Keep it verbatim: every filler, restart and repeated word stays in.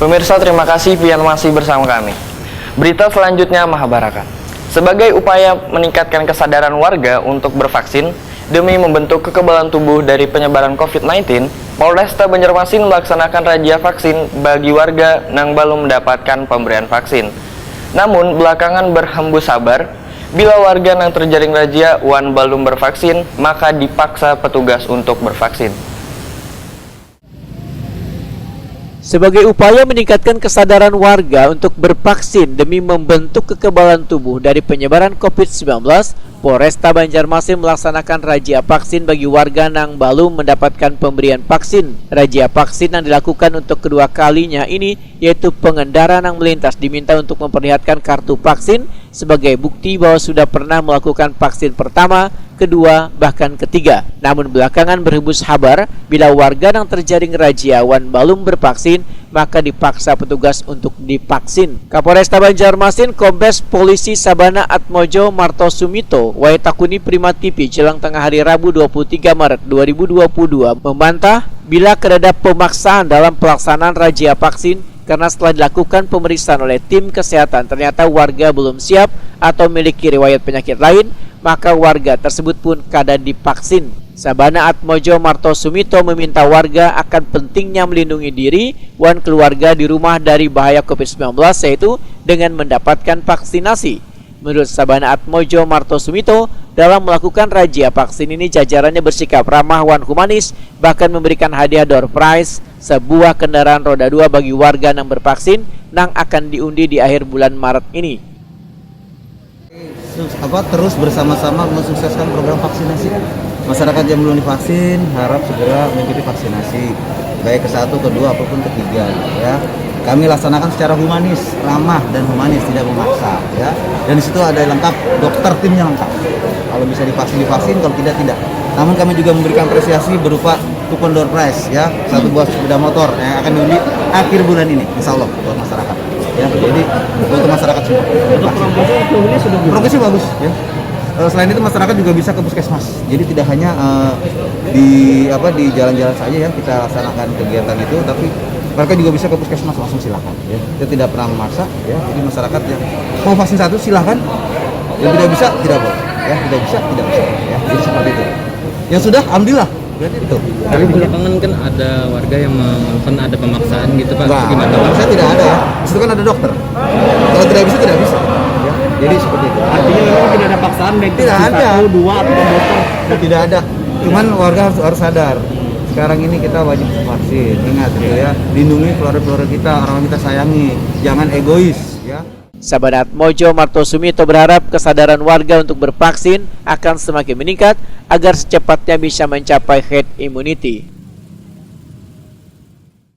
Pemirsa, terima kasih pian masih bersama kami. Berita selanjutnya mahabarakan. Sebagai upaya meningkatkan kesadaran warga untuk bervaksin demi membentuk kekebalan tubuh dari penyebaran covid sembilan belas, Polresta Banjarmasin melaksanakan razia vaksin bagi warga nang balum mendapatkan pemberian vaksin. Namun, belakangan berhembus habar, bila warga nang terjaring razia wan balum bervaksin, maka dipaksa petugas untuk bervaksin. Sebagai upaya meningkatkan kesadaran warga untuk bervaksin demi membentuk kekebalan tubuh dari penyebaran covid sembilan belas, Polresta Banjarmasin melaksanakan razia vaksin bagi warga nang balum mendapatkan pemberian vaksin. Razia vaksin yang dilakukan untuk kedua kalinya ini yaitu pengendara nang melintas diminta untuk memperlihatkan kartu vaksin sebagai bukti bahwa sudah pernah melakukan vaksin pertama, kedua, bahkan ketiga. Namun belakangan berhembus habar bila warga nang terjaring razia wan balum bervaksin maka dipaksa petugas untuk divaksin. Kapolresta Banjarmasin Kombes Polisi Sabana Atmojo Marto Sumito wai takuni Prima T V jelang tengah hari Rabu dua puluh tiga Maret dua ribu dua puluh dua membantah bila kadada pemaksaan dalam pelaksanaan razia vaksin karena setelah dilakukan pemeriksaan oleh tim kesehatan ternyata warga belum siap atau memiliki riwayat penyakit lain, maka warga tersebut pun kada divaksin. Sabana Atmojo Marto Sumito meminta warga akan pentingnya melindungi diri wan keluarga di rumah dari bahaya covid sembilan belas yaitu dengan mendapatkan vaksinasi. Menurut Sabana Atmojo Marto Sumito, dalam melakukan razia vaksin ini jajarannya bersikap ramah wan humanis, bahkan memberikan hadiah door prize sebuah kendaraan roda dua bagi warga yang bervaksin yang akan diundi di akhir bulan Maret ini. Apa, terus bersama-sama mensukseskan program vaksinasi. Masyarakat yang belum divaksin harap segera mengikuti vaksinasi, baik ke satu, kedua, ataupun ketiga, ya. Kami laksanakan secara humanis, ramah dan humanis, tidak memaksa, ya. Dan di situ ada lengkap, dokter timnya lengkap. Kalau bisa divaksin, divaksin, kalau tidak, tidak. Namun kami juga memberikan apresiasi berupa kupon door prize, ya, satu buah sepeda motor yang akan diundi akhir bulan ini, insya Allah, buat masyarakat. Ya, jadi untuk masyarakat semua. Untuk promosi, sudah. Promosi bagus, ya. Eh, selain itu, masyarakat juga bisa ke puskesmas. Jadi tidak hanya eh, di apa, di jalan-jalan saja, ya, kita laksanakan kegiatan itu, tapi mereka juga bisa ke puskesmas langsung, silakan, ya. Kita tidak pernah memaksa, ya. Jadi masyarakat yang mau vaksin satu, silakan. Yang tidak bisa, tidak boleh, ya. Tidak bisa, tidak bisa, ya. Jadi seperti itu. Yang sudah, alhamdulillah. Berarti betul. Tapi belakangan kan ada warga yang mengeluhkan ada pemaksaan gitu, Pak. Nah, gimana, Pak? Saya tidak ada, ya. Di situ kan ada dokter. Kalau tidak bisa, tidak bisa. Ya, jadi seperti itu. Artinya memang tidak ada paksaan, baik tidak ada. Satu, dua, atau dokter. Tidak ada. Cuman warga harus harus sadar. Sekarang ini kita wajib vaksin. Ingat, gitu, ya. Lindungi keluarga-keluarga kita, orang yang kita sayangi. Jangan egois, ya. Sabana Atmojo Marto Sumito berharap kesadaran warga untuk bervaksin akan semakin meningkat agar secepatnya bisa mencapai herd immunity.